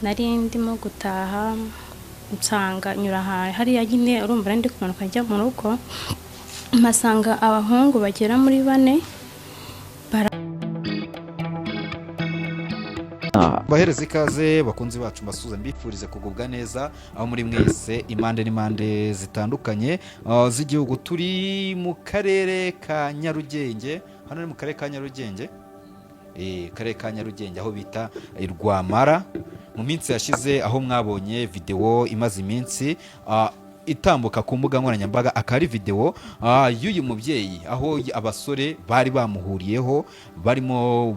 Nari ndimo gutaha, nsanga nyura ahantu hariya nyine, urumva nari ndi kumanuka njya mu rugo, mpasanga abahungu bagera muri bane. Bahereza ikaze bakunzi bacu, mbasuhuze, mbifurize kugubwa neza aho muri mwese, impande n'impande zitandukanye z'igihugu. Turi mu karere ka Nyarugenge, hano ni mu karere ka Nyarugenge, karere ka Nyarugenge aho bita i Rwamara. Mu minsi yashize aho mwabonye videwo imaze iminsi itambuka ku mbuga nkoranyambaga, akaba ari videwo y'uyu mubyeyi aho abasore bari bamuhuriyeho barimo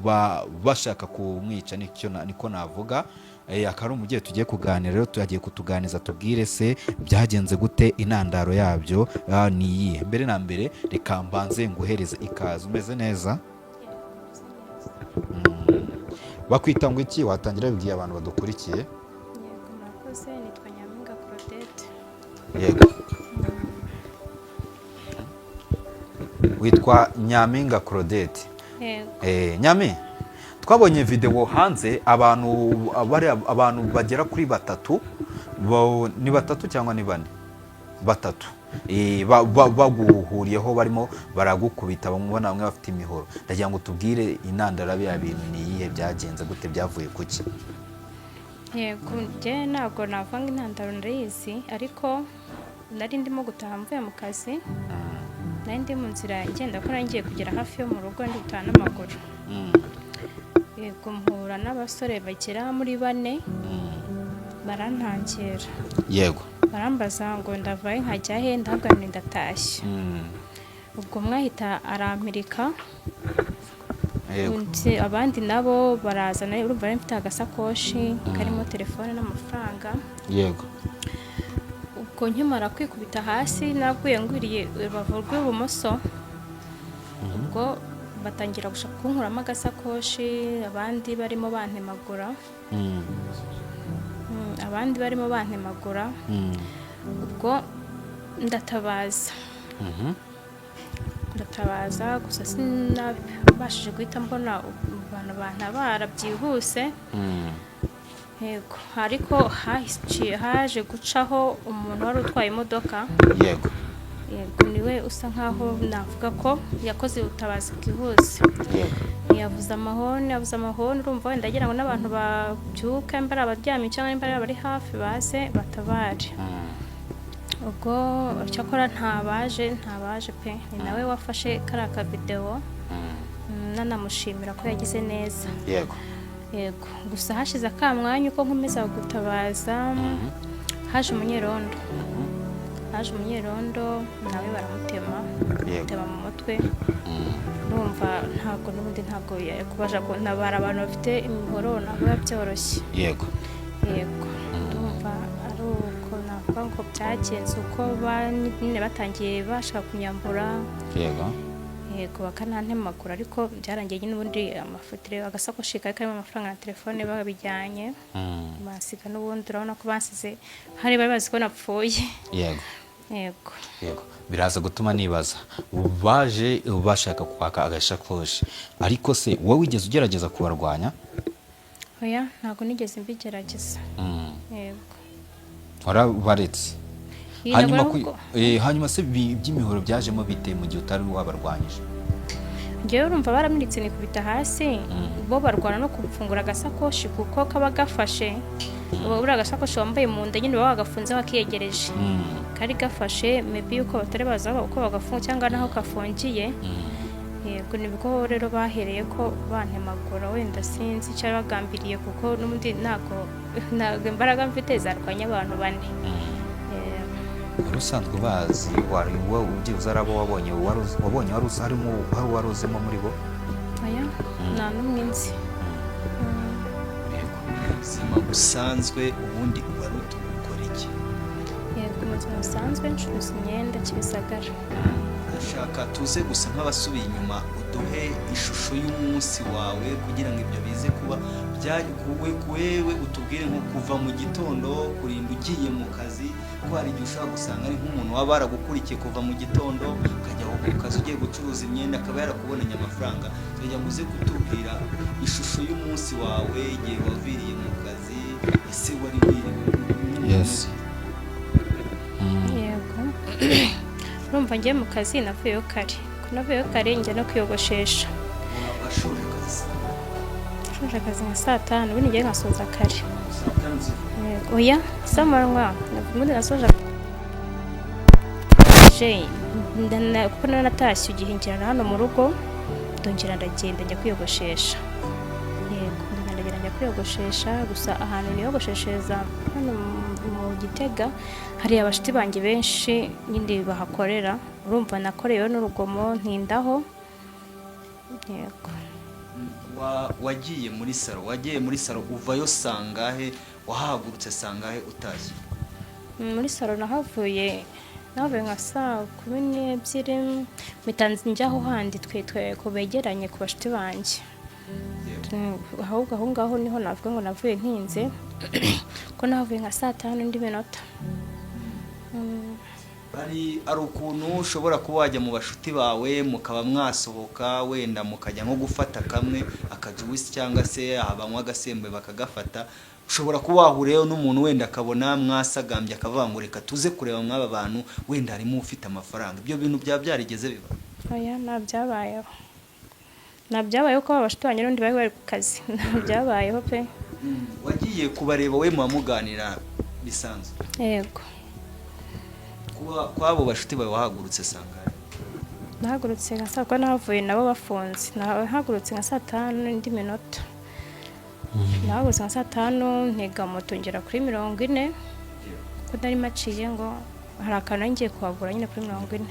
bashaka kumwica, nicyo niko navuga. Akaba ari umubyeyi tugiye kuganira. Rero tugiye kutuganiza, tubwire se byagenze gute, intandaro yabyo ni iyihe? Mbere na mbere reka mbanze nguhereze ikaze. Umeze neza? Bakwita ngo iki? Watangira wibwiye abantu badukurikiye. Yego, murakoze. Nitwa Nyampinga Claudette. Yego, witwa Nyampinga Claudette? Yego. Nyami, twabonye videwo hanze, abantu bari abantu bagera kuri batatu, ni batatu cyangwa ni bane? Batatu. Baguhuriyeho barimo baragukubita, bamwe ubona bamwe bafite imihoro. Ndagira ngo tubwire intandaro ya biriya bintu ni iyihe, byagenze gute, byavuye kuki? Yego, njye ntabwo navanga intandaro, ndayizi, ariko nari ndimo gutaha mvuye mu kazi, nari ndi mu nzira ngenda ko nari ngiye kugera hafi yo mu rugo, ndi gutaha n'amaguru. Yego, mpura n'abasore bagera muri bane, barantangira, barambaza ngo ndavahe nkajya he, ndababwira nti ndatashye. Ubwo umwe ahita arampirika, abandi nabo baraza. Urumva nari mfite agasakoshi karimo telefone n'amafaranga. Ubwo nkimara kwikubita hasi, naguye ngwiriye urubavu rw'ibumoso. Ubwo batangira gushaka kunkuramo agasakoshi, abandi barimo bantemagura. Abandi barimo bantemagura. Ubwo ndatabaza, ndatabaza, gusa sinabashije guhita mbona abantu bantabara byihuse. Yego, ariko haje gucaho umuntu wari utwaye imodoka. Yego, niwe usa nkaho navuga ko yakoze ubutabazi bwihuse. Yavuze amahoni, yavuze amahoni, urumva wenda agira ngo n'abantu babyuke, nimba ari abaryamye cyangwa nimba ari abari hafi, baze batabare. Ubwo cyakora ntabaje, ntabaje pe. Ni nawe wafashe kariya kavidewo, nanamushimira ko yagize neza. Yego, gusa hashize akamwanya, uko nkomeza gutabaza, haje umunyerondo, haje umunyerondo nawe baramutema, baramutema mu mutwe. Ndumva ntabwo n'ubundi ntabwo yari kubasha kuntabara, abantu bafite imihoro ntabwo biba byoroshye. Yego, ndumva ari uko navuga ngo byagenze, uko nyine batangiye bashaka kunyambura. Yego, bakanantemagura, ariko byarangiye nyine ubundi amafoto, agasakoshi kari karimo amafaranga na telefone babijyanye, basiga n'ubundi. Urabona ko basize hari bari bazi ko napfuye. Yego. Yego, biraza gutuma nibaza, baje bashaka kwaka agashakoshi, ariko se wowe wigeze ugerageza kubarwanya? Oya, ntabwo nigeze mbigerageza. Yego. Warabaretse? Iyi Hanyuma nabwo hanyuma se iby'imihoro byajemo bite mu gihe utari wabarwanyije? Njyewe urumva baramiritse nikubita hasi, bo barwana no gufungura agasakoshi kuko kaba gafashe. Buriya agasakoshi wambaye mu nda nyine baba bagafunze bakiyegereje, kari gafashe, maybe yuko batari bazi aho uko bagafunga cyangwa n'aho kafungiye. Yego, nibwo rero bahereye ko bantemagura. Wenda sinzi icyo bagambiriye, kuko n'ubundi ntabwo imbaraga mfite zarwanya abantu bane. Wari usanzwe ubazi? Wari wowe ubyibuze ari abo wabonye, wabonye wari uzi harimo, hari uwari uzimo muri bo? Oya, nta n'umwe nzi. Yego. Ubuzima busanzwe ubundi wari ukora iki? Yego, mu buzima busanzwe ncuruza imyenda Kimisagara. Ndashaka tuze gusa nk'abasubiye inyuma, uduhe ishusho y'umunsi wawe kugira ngo ibyo bize kuba wewe utubwire nko kuva mu gitondo kurinda ugiye mu kazi, ko hari igihe ushobora gusanga ari nk'umuntu waba waragukurikiye kuva mu gitondo ukajya ku kazi ugiye gucuruza imyenda, akaba yarakubonanye amafaranga. Tugira ngo uze kutubwira ishusho y'umunsi wawe, igihe waviriye mu kazi. Ese wari wiriwe? Yes. Yego, urumva ngiye mu kazi, navuyeyo kare. Ko navuyeyo kare, njya no kwiyogoshesha. Washoje akazi? Nshoje akazi nka saa 5, ubundi ngiye nkasoza kare. Saa 5 z'ijoro? Yego. Oya, samanywa ubundi nasoje kuko nari natashye igihe ngera hano mu rugo, ndongera ndagenda njya kwiyogoshesha. Yego, ndongera ndagenda njya kwiyogoshesha. Gusa ahantu niyogosheshereza hano mu Gitega hari abashuti banjye benshi nyine bahakorera. Urumva nakoreyeho n'urugomo, ntindaho. Yego. Wagiye muri salon, wagiye muri salon uvayo sangahe? Wahagurutse sangahe utashye? Muri salon nahavuye nka saa 12, mpita njya aho handi twe ku begeranye ku bashuti banjye. Ahubwo aho ngaho niho navuga ngo navuye ntinze, ko nahavuye nka saa 5 indi minota. Hari ukuntu ushobora kuba wajya mu bashuti bawe, mukaba mwasohoka, wenda mukajya nko gufata kamwe akajuice, cyangwa se abanywa agasembuye bakagafata. Ushobora kuba wahuriyeyo n'umuntu, wenda akabona mwasagambye, akavuga ngo reka tuze kureba mw'aba bantu, wenda harimo ufite amafaranga. Ibyo bintu byaba byarigeze biba? Oya, nta byabayeho, nta byabayeho, kuko abashuti banjye n'ubundi bari bari ku kazi. Nta byabayeho pe. Wagiye kubareba, we muba muganira bisanzwe? Yego. Kuba kw'abo bashuti bawe wahagurutse sangahe? Nahagurutse nka saa, kuko nahavuye nabo bafunze. Nahagurutse nka saa 5 n'indi minota. Nahagurutse nka saa 5, ntega moto ngera kuri 40, kuko nari maciye ngo hari akantu nari ngiye kuhagura nyine kuri 40,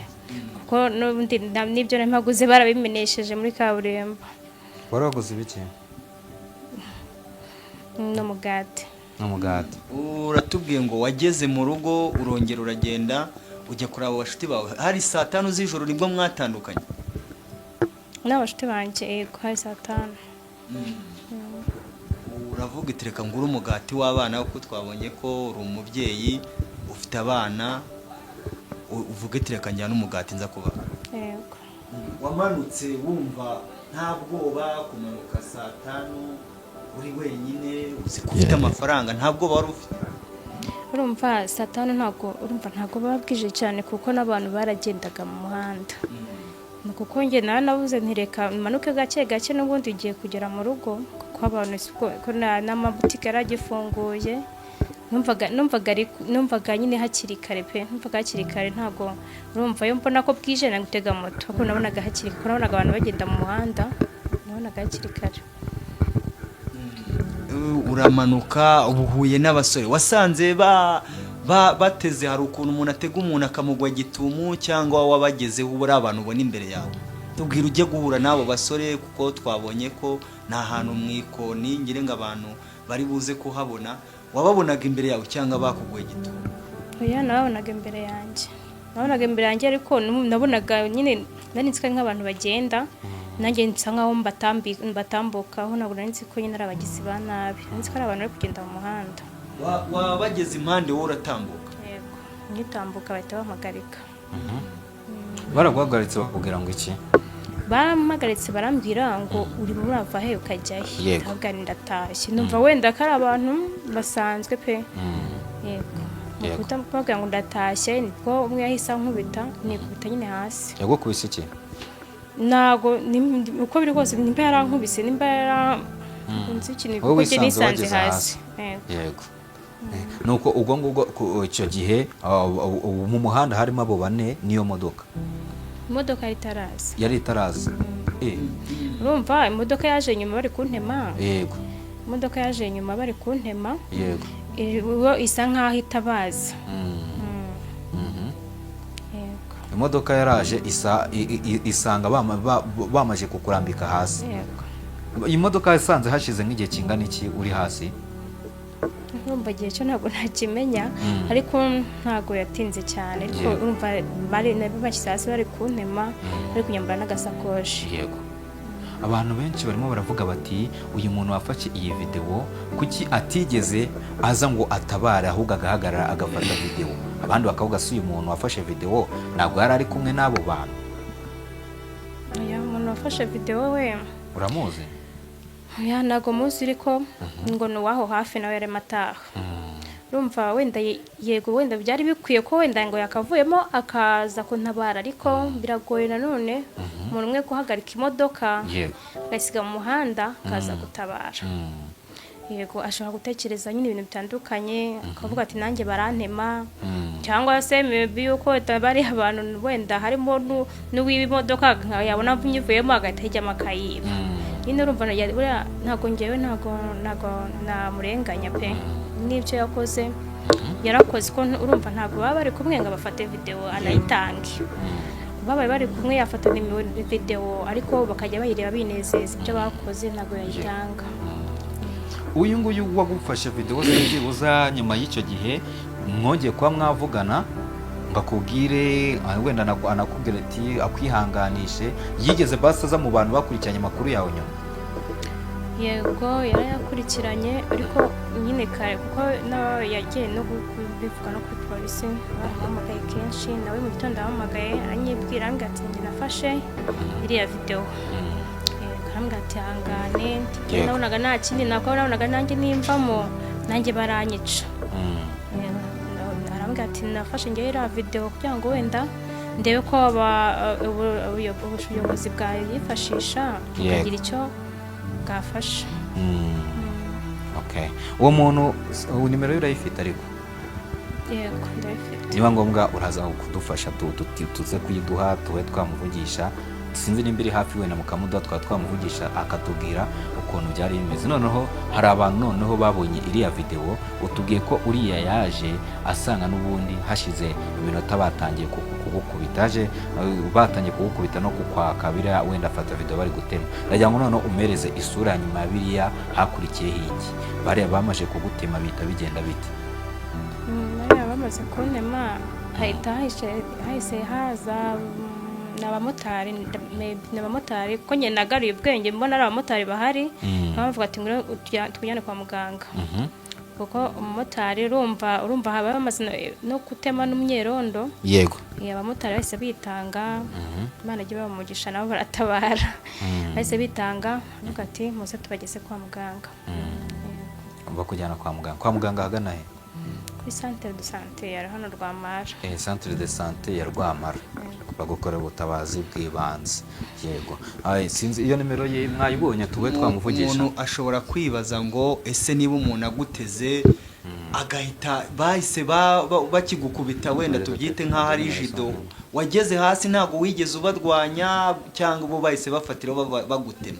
kuko n'ubundi n'ibyo nari mpaguze barabimenesheje muri kaburimbo. Wari waguze ibiki? N'umugati. N'umugati. Uratubwiye ngo wageze mu rugo, urongera uragenda ujya kureba abo bashuti bawe, hari saa 5 z'ijoro nibwo mwatandukanye? N'abashuti banjye, yego, hari saa 5. Uravuga iti reka ngure umugati w'abana, kuko twabonye ko uri umubyeyi ufite abana, uvuga iti reka njyane umugati nza kubaha. Yego. Wamanutse wumva nta bwoba kumanuka saa 5 uri wenyine, uzi ko ufite amafaranga, nta bwoba wari ufite? Urumva saa 5 ntabwo, urumva ntabwo baba bwije cyane, kuko n'abantu baragendaga mu muhanda. Ni kuko njye nawe nabuze nti reka manuke gake gake, n'ubundi ugiye kugera mu rugo, kuko abantu ko n'amabutike yari agifunguye. Numvaga nyine hakiri kare pe, numvaga hakiri kare. Ntabwo, urumva iyo mbona ko bwije nari gutega moto, kuko nabonaga hakiri, kuko nabonaga abantu bagenda mu muhanda, nabonaga hakiri kare. Uramanuka, uba uhuye n'abasore wasanze ba bateze. Hari ukuntu umuntu atega umuntu akamugwa gitumu, cyangwa wabagezeho uba ari abantu ubona imbere yawe? Tubwira ujye guhura n'abo basore, kuko twabonye ko ni ahantu mu ikoni, ngire ngo abantu bari buze kuhabona. Wababonaga imbere yawe cyangwa bakuguye gitumu? Oya, nababonaga imbere yanjye, nabonaga imbere yanjye, ariko nabonaga nyine nari nzi ko ari nk'abantu bagenda, nanjye nsa nkaho mbatambukaho. Ntabwo nari nzi ko nyine ari abagizi ba nabi, nari nzi ko ari abantu bari kugenda mu muhanda. Wabageze impande, wowe uratambuka? Yego, ngitambuka bahita bampagarika. Baraguhagaritse bakubwira ngo iki? Bampagaritse barambwira ngo uri murava he, ukajya he? Yego. Ndavuga nti ndatashye. Numva wenda ko ari abantu basanzwe pe. Yego. Yego. Guhita mbabwira ngo ndatashye, nibwo umwe yahise ankubita, nikubita nyine hasi. Yagukubise iki? Ntago uko biri kose, nimba yarankubise, nimba yaranze ikintu, Wowe kuko njye wisanze nisanze wageze hasi. hasi. Yego. Yego. Nuko ubwo ngubwo icyo gihe mu muhanda harimo abo bane n'iyo modoka? Imodoka yari itaraza. Yari itaraza. Urumva imodoka yaje nyuma bari kuntema. Imodoka yaje nyuma bari kuntema. Bo isa nkaho itabaza. Yego. Imodoka yaraje isa isanga bamaze kukurambika hasi? Yego. Iyi modoka yasanze hashize nk'igihe kingana iki uri hasi? Urumva igihe cyo ntabwo ntakimenya, ariko ntabwo yatinze cyane, ariko urumva bari nabo bashyize hasi, bari kuntema, bari kunyambara n'agasakoshi. Yego. Abantu benshi barimo baravuga bati uyu muntu wafashe iyi videwo kuki atigeze aza ngo atabare, ahubwo agahagarara agafata videwo? Abandi bakavuga si uyu muntu wafashe videwo ntabwo yari ari kumwe n'abo bantu? Oya, umuntu wafashe videwo we Uramuzi? Oya, ntabwo muzi, ariko ngo ni uwaho hafi, nawe yarimo ataha. Urumva wenda yego, wenda byari bikwiye ko wenda ngo yakavuyemo akaza kuntabara, ariko biragoye nanone umuntu umwe guhagarika imodoka agasiga mu muhanda akaza gutabara. Yego, ashobora gutekereza nyine ibintu bitandukanye, akavuga ati: "Nanjye barantema," cyangwa se maybe yuko wenda bari abantu, wenda harimo n'uwiba imodoka, yabona nyivuyemo agahita yijyamo akayiba. Nyine urumva buriya ntabwo ngewe ntabwo namurenganya pe, n'ibyo yakoze yarakoze, ko urumva ntabwo baba bari kumwe ngo bafate videwo anayitange. Babaye bari kumwe yafata videwo, ariko bakajya bayireba binezeza. Ibyo bakoze ntabwo yayitanga. Uyu nguyu wagufashe videwo ze, byibuza nyuma y'icyo gihe mwongeye kuba mwavugana ngo akubwire, wenda anakubwira ati akwihanganishe? Yigeze basi aza mu bantu bakurikiranye amakuru yawe nyuma? Yego, yarayakurikiranye, ariko nyine kare, kuko nawe yagiye no kubivuga no kuri polisi, baramuhamagaye kenshi. Nawe mu gitondo yahamagaye aranyibwira, arambwira ati: "Njye nafashe iriya videwo." Yego, arambwira ati: "Hangane." Nabonaga nta kindi nakora, nabonaga nanjye nimvamo nanjye baranyica. Yego, arambwira ati: "Nafashe njyewe iriya videwo kugira ngo wenda ndebe ko ubuyobozi bwayifashisha bukagira icyo bwafasha." Okay. Uwo muntu nimero ye urayifite ariko? Yego, ndayifite. Niba ngombwa uraza kudufasha tuze kuyiduha tube twamuvugisha. Sinzi nimba iri hafi, wenda mukamuduha twaba twamuvugisha akatubwira ukuntu byari bimeze. Noneho hari abantu noneho babonye iriya videwo. Utubwiye ko uriya yaje asanga n'ubundi hashize iminota batangiye kugukubita, aje batangiye kugukubita no kukwaka biriya, wenda afata videwo bari gutema. Ndagira ngo noneho umereze isura ya nyuma ya biriya. Hakurikiyeho iki? Bariya bamaze kugutema bihita bigenda bite? Bariya bamaze kuntema hahita hahise haza ni abamotari, maybe ni abamotari, kuko njye nagaruye ubwenge mbona ari abamotari bahari. Bavuga ati: "Ngwino tukujyane kwa muganga," kuko umumotari urumva haba bamaze no gutema n'umwerondo. Abamotari bahise bitanga, Imana ijye ibaha umugisha, nabo baratabara. Bahise bitanga, bavuga ati: "Muze tubageze kwa muganga." Yego. Bakujyana kwa muganga. Kwa muganga ahagana he? Kuri centre de santé ya hano Rwamara. Centre de santé ya Rwamara, bagukorera ubutabazi bw'ibanze. Yego. Ay, sinzi iyo nimero ye mwayibonye tube twamuvugisha. Umuntu ashobora kwibaza ngo: ese niba umuntu aguteze agahita bahise bakigukubita, wenda tubyite nk'aho ari jido, wageze hasi ntabwo wigeze ubarwanya, cyangwa bo bahise bafatiraho bagutema?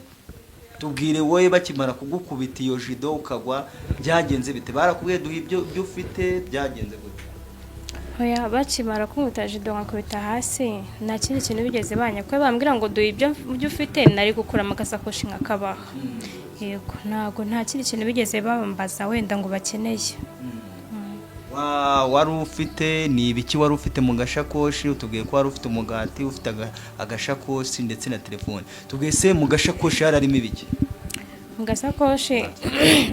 Tubwire wowe, bakimara kugukubita iyo jido ukagwa, byagenze bite? Barakubwiye: "Duha ibyo ufite"? Byagenze gute? Oya, bakimara kunkubita jido nkakubita hasi, nta kindi kintu bigeze banya, kuko bambwira ngo: "Duha ibyo ufite," nari gukuramo agasakoshi nkakabaha. Yego, ntabwo nta kindi kintu bigeze bambaza wenda ngo bakeneye. Wari ufite ni ibiki wari ufite mu gashakoshi? Utubwiye ko wari ufite umugati, ufite agashakoshi ndetse na telefone. Tubwiye se, mu gashakoshi hari harimo ibiki? Mu gasakoshi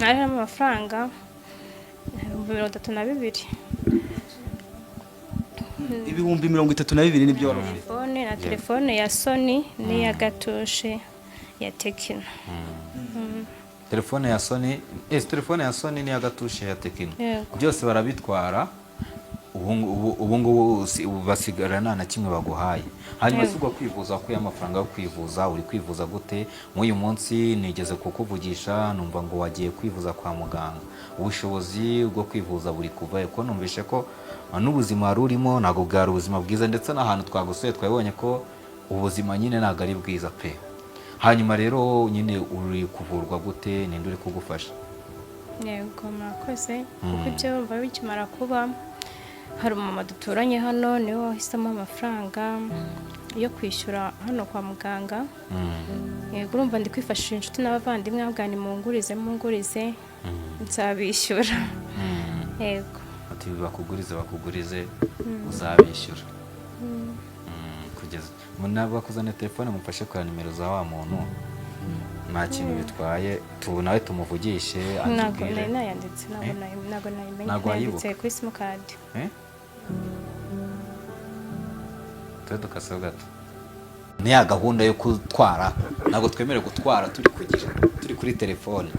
hari harimo amafaranga 32,000. 32,000 nibyo wari ufite? Telefone na telefone ya Sony n'iya gatushe ya Tecno. Telefone ya Sony, telefone ya Sony n'iya gatushe ya Tecno? Yego. Byose barabitwara. Ubu ngubu ubu basigara nta na kimwe baguhaye. Hanyuma si ubwo kwivuza, wakuye amafaranga yo kwivuza? Uri kwivuza gute nk'uyu munsi? Nigeze kukuvugisha numva ngo wagiye kwivuza kwa muganga. Ubushobozi bwo kwivuza buri kuva he? Ko numvishe ko n'ubuzima wari urimo ntabwo bwari ubuzima bwiza, ndetse n'ahantu twagusuye twabonye ko ubuzima nyine ntabwo ari bwiza pe. Hanyuma rero nyine uri kuvurwa gute? Ninde uri kugufasha? Yego, murakoze. Kuko ibyo bumva bikimara kuba, hari umumama duturanye hano, niwe wahisemo amafaranga yo kwishyura hano kwa muganga. Yego, urumva ndi kwifashisha inshuti n'abavandimwe, ahubwo ni mungurize, mungurize, nzabishyura. Yego. Ati: "Bakugurize, bakugurize, uzabishyura." Kugeza bakuzaniye telefone, mufashe kureba nimero za wa muntu, nta kintu bitwaye, tu nawe tumuvugishe Ntabwo atubwire. nari nayanditse, ntabwo ntabwo nayimenye. Ntabwo Nayanditse wayibuka? kuri simukadi. Eh? Tube dukaseho gato. Ni ya gahunda yo gutwara, ntabwo twemerewe gutwara turi kugira turi kuri telefone.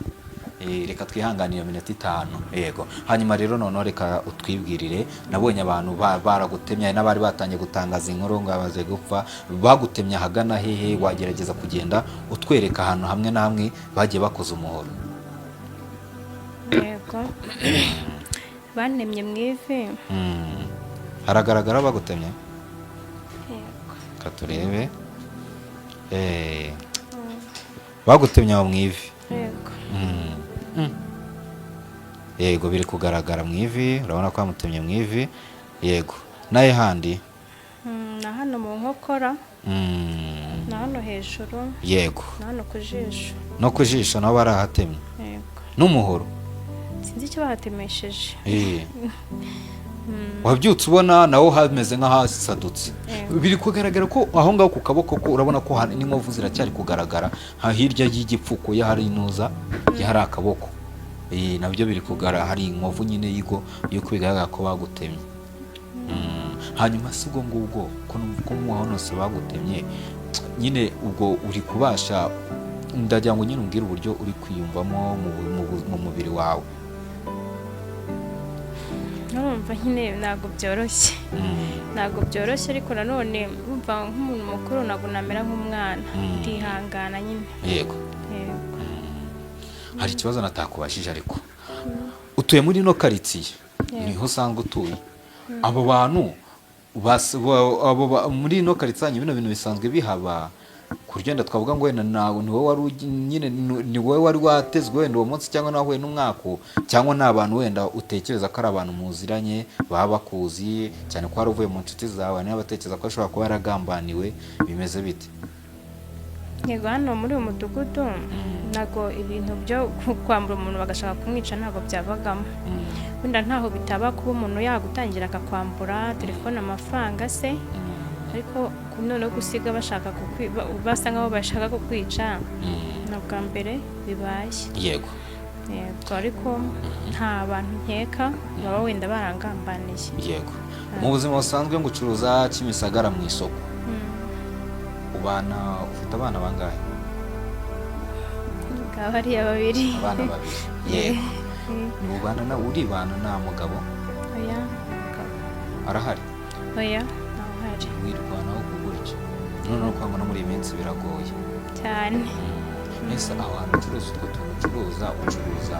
Reka twihanganire iyo minota 5. Yego, hanyuma rero noneho reka utwibwirire. Nabonye abantu baragutemye, hari n'abari batangiye gutangaza inkuru ngo bamaze gupfa. Bagutemye ahagana hehe? Wagerageza kugenda utwereka ahantu hamwe na hamwe bagiye bakoze umuhoro. Yego, bantemye mu ivi. Haragaragara bagutemye? Yego. Reka turebe. Bagutemye aho mu ivi? Yego. Yego, biri kugaragara mu ivi, urabona ko bamutemye mu ivi. Yego, naye handi? Na hano mu nkokora, na hano hejuru, na hano ku jisho. No ku jisho nabo barahatemye? Yego. N'umuhoro? Sinzi icyo bahatemesheje. Wabyutse ubona nawo hameze nk'ahasadutse? Yego. Biri kugaragara ko aho ngaho ku kaboko ko urabona ko n'inkovu ziracyari kugaragara, ha hirya y'igipfuko ya hari inuza ya hari akaboko. Nabyo biri kugaragara, hari inkovu nyine yigo yuko bigaragara ko bagutemye. Hanyuma si ubwo ngubwo ko numva ko mu hose bagutemye nyine, ubwo uri kubasha, ndagira ngo nyine umbwire uburyo uri kwiyumvamo mu mubiri wawe. Urumva nyine ntabwo byoroshye. Ntabwo byoroshye, ariko nanone urumva nk'umuntu mukuru ntabwo namera nk'umwana. Ndihangana nyine. Yego. Yego. Hari ikibazo natakubajije, ariko utuye muri ino karitsiye? Yego. Niho usanga utuye? Abo bantu muri ino karitsiye yanyu bino bintu bisanzwe bihaba, ku buryo wenda twavuga ngo wenda nawe ni wowe wari nyine ni wowe wari watezwe wenda uwo munsi, cyangwa nahuye n'umwaku, cyangwa ni abantu wenda utekereza ko ari abantu muziranye baba bakuzi cyane, ko wari uvuye mu nshuti zawe, niba batekereza ko ashobora kuba yaragambaniwe, bimeze bite? Yego, hano muri uyu mudugudu ntabwo ibintu byo kwambura umuntu bagashaka kumwica ntabwo byabagamo. Wenda ntaho bitaba kuba umuntu yagutangira akakwambura telefone, amafaranga se, ariko noneho gusiga bashaka basa nkaho bashaka kukwica, ni ubwa mbere bibaye. Yego, ariko nta bantu nkeka baba wenda barangambaniye. Yego, mu buzima busanzwe ngo ucuruza Kimisagara mu isoko, ubana, ufite abana bangahe? Ngaba hariya babiri. Abana babiri, yego. Ni ubana na, uribana nta mugabo? Oya, mugabo. Arahari? Oya, ntawe uhari. Wirwanaho ku gutya noneho kwanga no muri iyi minsi biragoye. Cyane. Ese aho hantu ucuruza utwo tuntu ucuruza,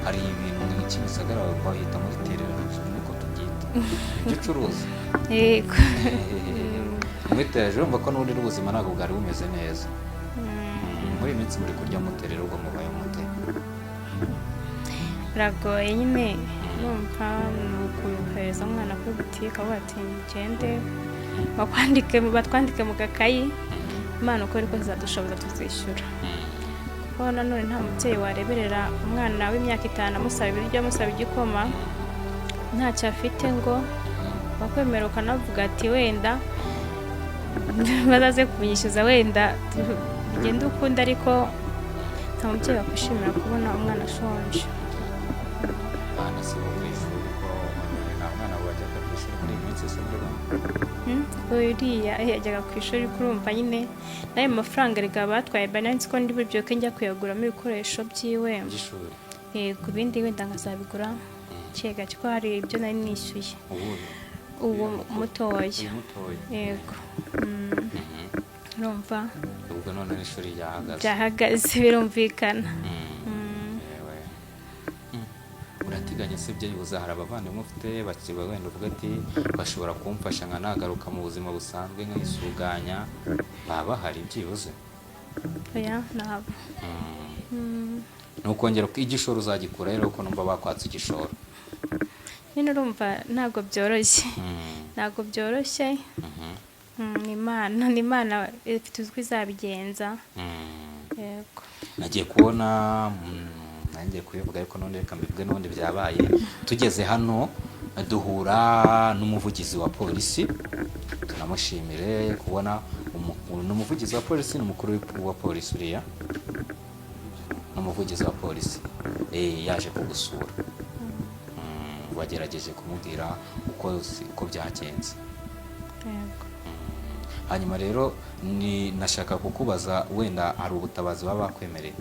hari ibintu nka Kimisagara bahita muri terera, niko tubyita ibyo ucuruza? Yego. Muri terera, urumva ko n'ubundi n'ubuzima ntabwo bwari bumeze neza. Muri iyi minsi muri kurya muterera, ubwo mubaye mute? Biragoye nyine, numva ni ukuyohereza umwana kuri butike aho bati mugende bakwandike, batwandike mu gakayi. Imana uko ariko izadushoboza tuzishyura, kuko nanone nta mubyeyi wareberera umwana w'imyaka 5 amusaba ibiryo, amusaba igikoma, ntacyo afite, ngo wakwemera ukanavuga ati wenda bazaze kunyishyuza, wenda bigende ukundi, ariko nta mubyeyi wakwishimira kubona umwana ashonje. Abana si bo ku ishuri, ko nta mwana wajyaga ku ishuri muri iyi minsi se muri bamwe? Uriya yajyaga ku ishuri, kurumva nyine n'ayo mafaranga rega batwaye banansi ko ndi bubyuke njya kuyaguramo ibikoresho byiwe By'ishuri. Yego, ibindi wenda nkazabigura kega, kuko hari ibyo nari nishyuye. Ubu? Ubu mutoya. Uyu mutoya? Yego. Urumva. Ubwo none n'ishuri ryahagaze? Byahagaze, birumvikana. Yewe. Urateganya se byibuze hari abavandimwe ufite bakiba, wenda uvuga ati bashobora kumfasha nka nagaruka mu buzima busanzwe nkisuganya, baba bahari byibuze? Oya, ntabwo. Ni ukongera igishoro uzagikura rero, ko numva bakwatse igishoro? Nyine urumva ntabwo byoroshye. Ntabwo byoroshye. Ni Imana ifite uko izabigenza. Yego. Nagiye kubona, nangiye kubivuga, ariko none reka mbivuge n'ubundi byabaye. Tugeze hano duhura n'umuvugizi wa polisi, tunamushimire kubona ni umuvugizi wa polisi, ni umukuru wa polisi, uriya ni umuvugizi wa polisi. Yaje kugusura. Wagerageje kumubwira uko byagenze? Yego. Hanyuma rero ni nashaka kukubaza, wenda hari ubutabazi baba bakwemereye?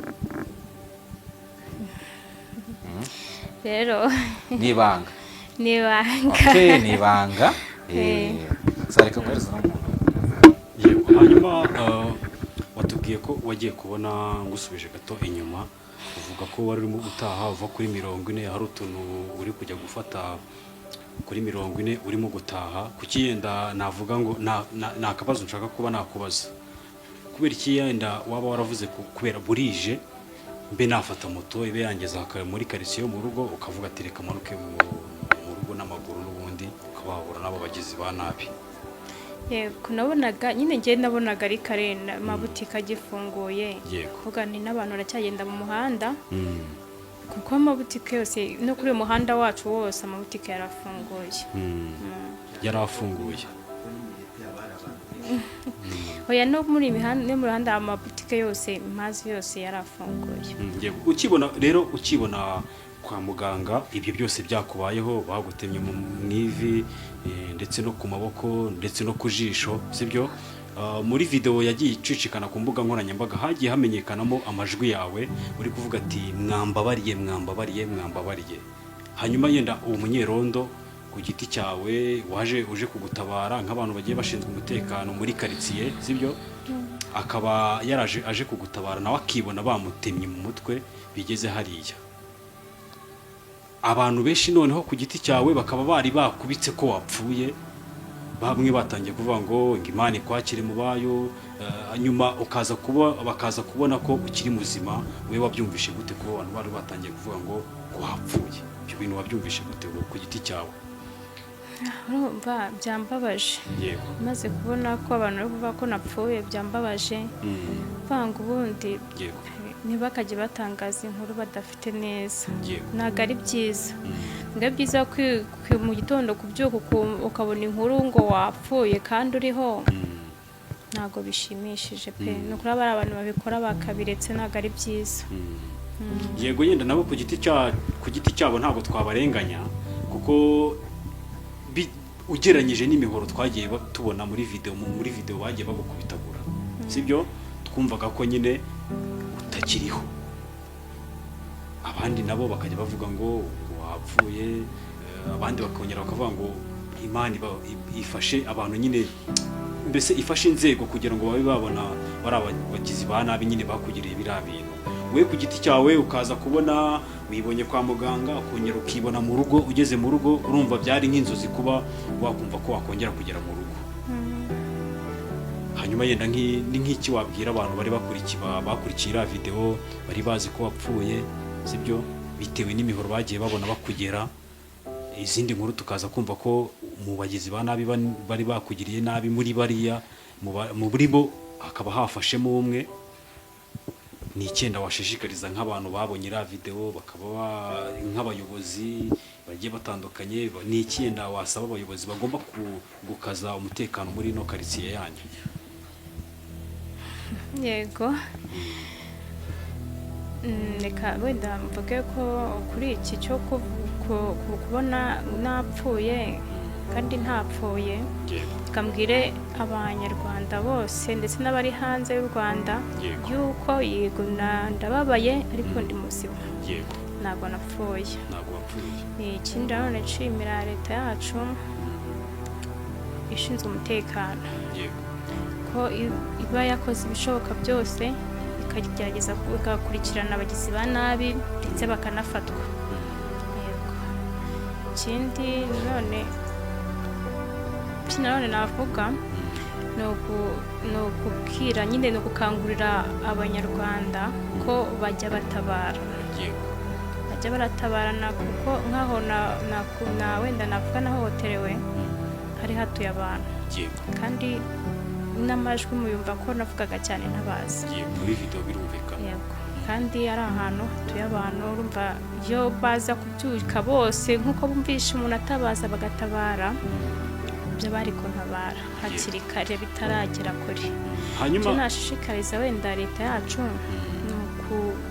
Rero Ni ibanga. Ni ibanga. Okay, ni ibanga. Sareka nguhereze n'umuntu. Yego, hanyuma watubwiye ko wagiye kubona, ngusubije gato inyuma, uvuga ko wari urimo gutaha uva kuri 40, hari utuntu uri kujya gufata kuri 40 urimo gutaha. Kuki yenda navuga ngo ni akabazo nshaka kuba nakubaza, kubera iki yenda waba waravuze kubera burije mbe nafata moto ibe yangeza muri karitsiye yo mu rugo, ukavuga ati reka manuke mu rugo n'amaguru, n'ubundi ukaba wahura n'abo bagizi ba nabi? Yego, nabonaga nyine, njye nabonaga ari kare, amabutike agifunguye. Kuvuga nti n'abantu baracyagenda mu muhanda, kuko amabutike yose no kuri uyu muhanda wacu wose amabutike yarafunguye. Yari afunguye. Oya, no muri iyi mihanda, no mu mihanda, amabutike yose mazi yose yarafunguye. Yego. Ukibona rero, ukibona kwa muganga ibyo byose byakubayeho, bagutemye mu ivi, ndetse no ku maboko, ndetse no ku jisho, sibyo? Muri video yagiye icicikana ku mbuga nkoranyambaga hagiye hamenyekanamo amajwi yawe uri kuvuga ati "Mwambabariye, mwambabariye, mwambabariye." Hanyuma yenda uwo munyerondo ku giti cyawe waje uje kugutabara, nk'abantu bagiye bashinzwe umutekano muri karitsiye, sibyo, akaba yaraje aje kugutabara, nawe akibona bamutemye mu mutwe bigeze hariya, abantu benshi noneho ku giti cyawe bakaba bari bakubitse ko wapfuye, bamwe batangiye kuvuga ngo Imana ikwakire mu bayo, nyuma ukaza kuba bakaza kubona ko ukiri muzima. Wowe wabyumvishe gute kuba abantu bari batangiye kuvuga ngo wapfuye? Ibyo bintu wabyumvishe gute wowe ku giti cyawe? Urumva byambabaje. Maze kubona ko abantu bari kuvuga ko napfuye, byambabaje. Vanga ubundi ntibakajye batangaza inkuru badafite neza. Ntabwo ari byiza. Ntabwo ari byiza mu gitondo kubyuka ukabona inkuru ngo wapfuye kandi uriho. Ntabwo bishimishije pe. Ni ukuri, aba ari abantu babikora bakabiretse, ntabwo ari byiza. Yego, yenda nabo ku giti cyabo ntabwo twabarenganya, kuko ugereranyije n'imihoro twagiye tubona muri video, muri video bagiye bagukubitagura, sibyo, twumvaga ko nyine utakiriho. Abandi nabo bakajya bavuga ngo wapfuye, abandi bakongera bakavuga ngo Imana ifashe abantu nyine, mbese ifashe inzego kugira ngo babe babona bari abagizi ba nabi nyine bakugiriye biriya bintu. We ku giti cyawe ukaza kubona wibonye kwa muganga, ukongera ukibona mu rugo. Ugeze mu rugo, urumva byari nk'inzozi kuba wakumva ko wakongera kugera mu rugo. Hanyuma yenda ni nk'iki wabwira abantu bari bakurikiye, bakurikiye iriya videwo, bari bazi ko wapfuye, sibyo, bitewe n'imihoro bagiye babona bakugera, izindi nkuru tukaza kumva ko mu bagizi ba nabi bari bakugiriye nabi muri bariya muri bo hakaba hafashemo umwe? Ni icyenda washishikariza nk'abantu babonye iriya videwo, bakaba nk'abayobozi bagiye batandukanye, ni icyenda wasaba abayobozi bagomba gukaza umutekano muri ino karitsiye yanyu? Yego. Reka wenda mvuge ko kuri iki cyo kubona napfuye kandi ntapfuye, reka mbwire Abanyarwanda bose ndetse n'abari hanze y'u Rwanda yuko yego, ndababaye, ariko ndi muzima. Ntabwo napfuye. Ntabwo wapfuye. Ni ikindi nanone nshimira leta yacu ishinzwe umutekano ko iba yakoze ibishoboka byose, ikagerageza igakurikirana abagizi ba nabi ndetse bakanafatwa. Yego. Ikindi nanone navuga ni ukubwira nyine, ni ugukangurira Abanyarwanda ko bajya batabara, bajya baratabarana, kuko nk'aho na wenda navuga nahohoterewe hari hatuye abantu, kandi n'amajwi muyumva ko navugaga cyane ntabaza. Yego, muri video birumvikana. Yego, kandi ari ahantu hatuye abantu. Urumva iyo baza kubyuka bose nk'uko bumvisha umuntu atabaza bagatabara, ibyo bari kuntabara hakiri kare bitaragera kure. Hanyuma Icyo nashishikariza wenda leta yacu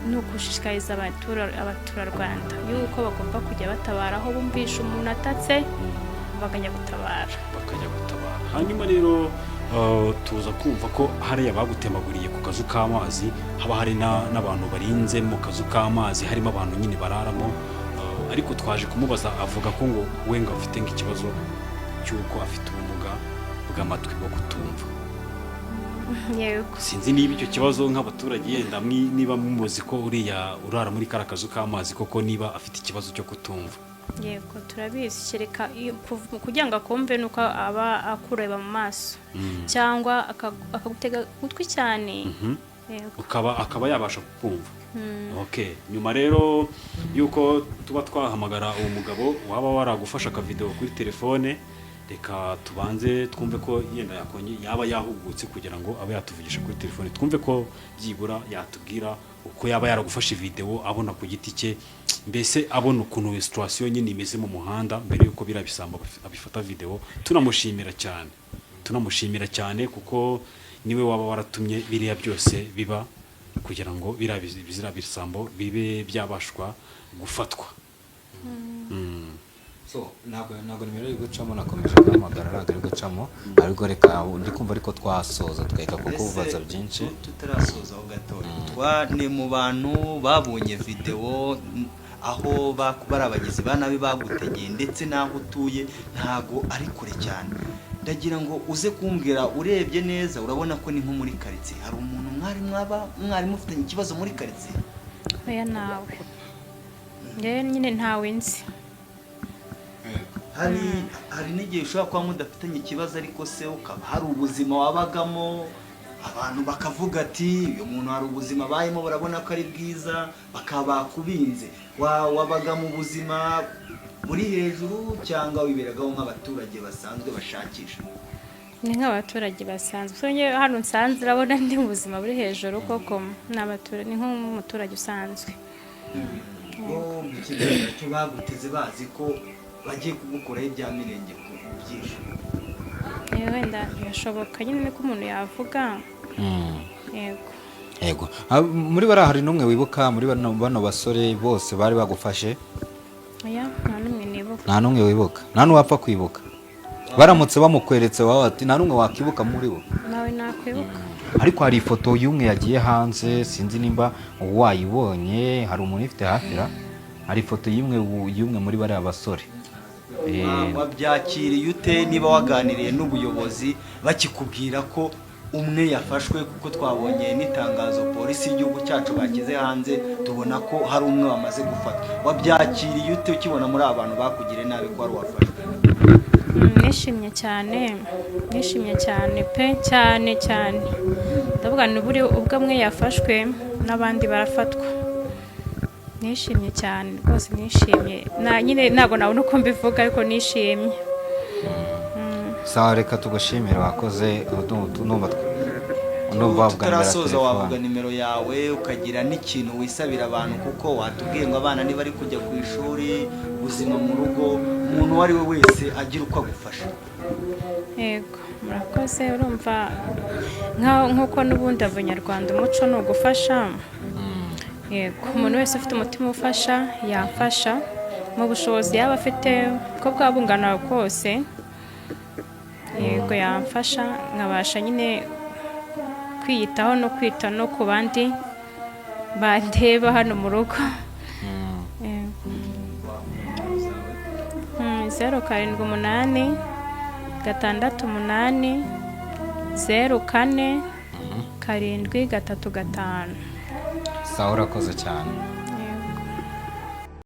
ni ugushishikariza abaturarwanda yuko bagomba kujya batabara aho bumvisha umuntu atatse, bakajya gutabara. Bakajya gutabara. Hanyuma rero tuza kumva ko hariya bagutemaguriye ku kazu k'amazi haba hari n'abantu barinze mu kazu k'amazi, harimo abantu nyine bararamo. Ariko twaje kumubaza, avuga ko ngo we ngo afite nk'ikibazo cy'uko afite ubumuga bw'amatwi bwo kutumva. Yego. Sinzi niba icyo kibazo nk'abaturage yenda niba muzi ko uriya urara muri kariya kazu k'amazi koko niba afite ikibazo cyo kutumva. Yego, turabizi. Kereka kugira ngo akumve nuko aba akureba mu maso cyangwa akagutega ugutwi cyane. Yego. Akaba yabasha kukumva. Okay, nyuma rero yuko tuba twahamagara uwo mugabo waba waragufasha akavideo kuri telefone, reka tubanze twumve ko yenda yaba yahugutse kugira ngo abe yatuvugisha kuri telefone, twumve ko byibura yatubwira uko yaba yaragufashe video abona ku giti cye, mbese abona ukuntu situation nyine imeze mu muhanda mbere yuko biriya bisambo abifata video. Tunamushimira cyane, tunamushimira cyane kuko niwe waba waratumye biriya byose biba kugira ngo biriya bizira bisambo bibe byabashwa gufatwa. So ntabwo nimero iri gucamo. Nakomeje guhamagara, ntabwo iri gucamo. Ariko reka ndi kumva, ariko twasoza tukareka kukubaza Ese, byinshi. Tutarasoza aho gatoya, twa ni mu bantu babonye videwo aho bari abagizi ba nabi bagutegeye, ndetse n'aho utuye ntago ari kure cyane. Ndagira ngo uze kumbwira, urebye neza urabona ko ni nko muri karitsiye, hari umuntu mwari mwaba mwari mufitanye ikibazo muri karitsiye? Oya, nawe rero nyine ntawe nzi. Hari n'igihe ushobora kuba mudafitanye ikibazo, ariko se ukaba hari ubuzima wabagamo, abantu bakavuga ati: "Uyu muntu hari ubuzima abayemo, barabona ko ari bwiza," bakaba bakubinze. Wabaga mu buzima buri hejuru cyangwa wiberagaho nk'abaturage basanzwe bashakisha? Ni nk'abaturage basanzwe. So njyewe hano nsanzwe urabona ndi mu buzima buri hejuru koko, ni abaturage, ni nk'umuturage usanzwe. Bo mu kigaragara cyo baguteze bazi ko bagiye kugukoraho ibya mirenge ku byinshi. Wenda birashoboka nyine, niko umuntu yavuga. Yego. Yego. Muri bariya hari n'umwe wibuka muri bano basore bose bari bagufashe? Oya, nta n'umwe nibuka. Nta n'umwe wibuka? Nta n'uwapfa kwibuka baramutse bamukweretse waba ati nta n'umwe wakibuka muri bo? Nawe nakwibuka. Ariko hari ifoto y'umwe yagiye hanze, sinzi nimba wayibonye. Hari umuntu uyifite hafi ra? Hari ifoto y'umwe muri bariya basore. Wabyakiriye ute, niba waganiriye n'ubuyobozi bakikubwira ko umwe yafashwe? Kuko twabonye n'itangazo polisi y'igihugu cyacu bashyize hanze, tubona ko hari umwe wamaze gufatwa. Wabyakiriye ute ukibona muri aba bantu bakugiriye nabi ko wari wafashwe? Nishimye cyane, nishimye cyane pe, cyane cyane. Ndavuga ni buri ubwo amwe yafashwe n'abandi barafatwa. Nishimye cyane rwose, nishimye na nyine ntabwo nabona uko mbivuga, ariko nishimye. Sawa, reka tugushimire, wakoze. Ndumva wavuga nimero ya Tutarasoza, telefone. wavuga nimero yawe, ukagira n'ikintu wisabira abantu, kuko watubwiye ngo abana niba ari kujya ku ishuri, ubuzima mu rugo, umuntu uwo ari we wese agira uko agufasha. Yego, murakoze. Urumva nk'uko n'ubundi abanyarwanda umuco ni ugufasha. Yego, umuntu wese ufite umutima ufasha yamfasha mu bushobozi yaba afite uko bwaba bungana bwose. Yego, yamfasha nkabasha nyine kwiyitaho no kwita no ku bandi bandeba hano mu rugo. Yego. 078 68 04 735. Sawa, urakoze cyane.